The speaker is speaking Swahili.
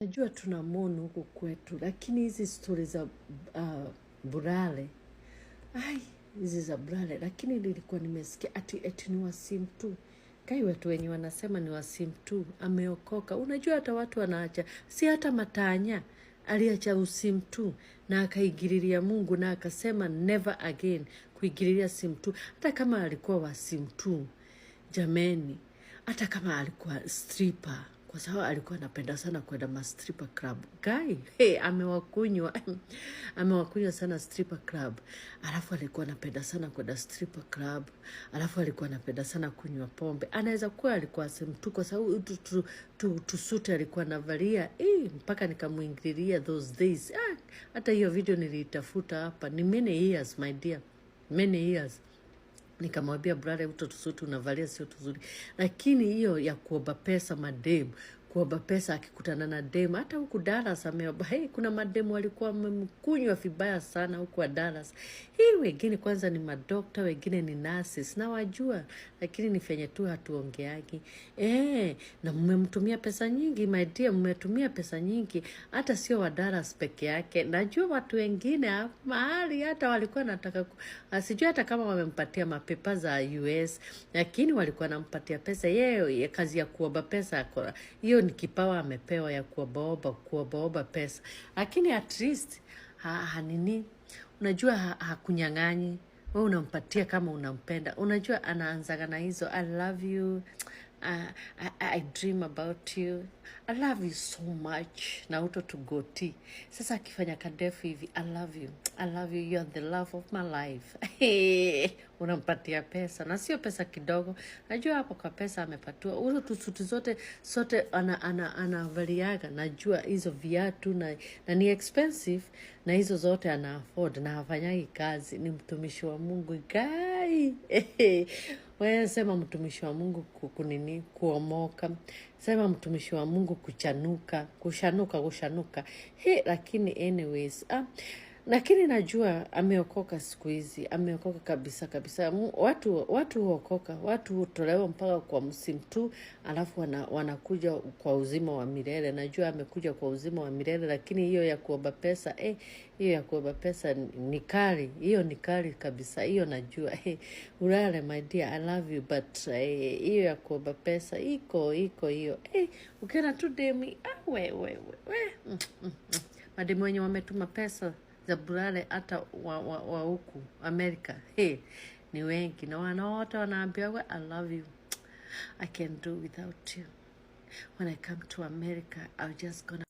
Najua tuna mourn huku kwetu, lakini hizi stori za Burale, ai, hizi za Burale, lakini nilikuwa nimesikia ati ni wasim tu kai, watu wenye wanasema ni wasim tu, ameokoka. Unajua hata watu wanaacha, si hata matanya aliacha usim tu na akaingililia Mungu na akasema never again kuingililia sim tu, hata kama alikuwa wasim tu jameni, hata kama alikuwa stripper, kwa sababu alikuwa anapenda sana kwenda ma stripper club guy. Hey, amewakunywa, amewakunywa sana stripper club. Alafu alikuwa anapenda sana kwenda stripper club, alafu alikuwa anapenda sana kunywa pombe. Anaweza kuwa alikuwa tu, kwa sababu tusuti alikuwa anavalia mpaka nikamuingililia those days. Ah, hata hiyo video niliitafuta hapa, ni many years, my dear, many years. Nikamwambia, "Brother, uto tusuti unavalia sio tuzuri." Lakini hiyo ya kuomba pesa mademu, kuomba pesa akikutana na demu, hata huku Dallas ameomba. Hey, kuna mademu walikuwa wamemkunywa vibaya sana huku wa Dallas. Hii wengine kwanza ni madokta, wengine ni nurses, nawajua, lakini ni fenye tu hatuongeagi. Na mmemtumia pesa nyingi, my dear, mmetumia pesa nyingi, hata sio wa Dallas peke yake. Najua watu wengine mahali hata walikuwa nataka sijui hata kama wamempatia mapepa za US, lakini walikuwa nampatia pesa yeye. Kazi ya kuomba pesa hiyo ni kipawa amepewa ya kuombaomba, kuombaomba pesa, lakini at least hanini, unajua hakunyang'anyi, we unampatia kama unampenda. Unajua anaanzaga na hizo "I love you, I dream about you, I love you so much" na uto tugoti. Sasa akifanya kadefu hivi, "I love you, I love you, you are the love of my life," unampatia pesa na sio pesa kidogo. Najua hapo kwa pesa amepatiwa uzo tusuti zote sote anavaliaga, najua hizo viatu na ni expensive na hizo zote ana afford na hafanyagi kazi, ni mtumishi wa Mungu guy. Wewe sema mtumishi wa Mungu kunini kuomoka, sema mtumishi wa Mungu kuchanuka, kushanuka, kushanuka. He, lakini anyways, lakini najua ameokoka siku hizi, ameokoka kabisa kabisa. Watu huokoka, watu hutolewa mpaka kwa msimu tu, alafu wanakuja kwa uzima wa milele. Najua amekuja kwa uzima wa milele, lakini hiyo ya kuomba pesa, hiyo ya kuomba pesa ni kali, hiyo ni kali kabisa, hiyo najua. Ulale my dear, I love you, but hiyo ya kuomba pesa iko hiyo. Ukiona tu demi, ah, we, we, we, we. Mademu wenye wametuma pesa za Burale hata wa huku Amerika, hey, ni wengi na wana wote wanaambiwa, "I love you, I can do without you. When I come to America, I'm just gonna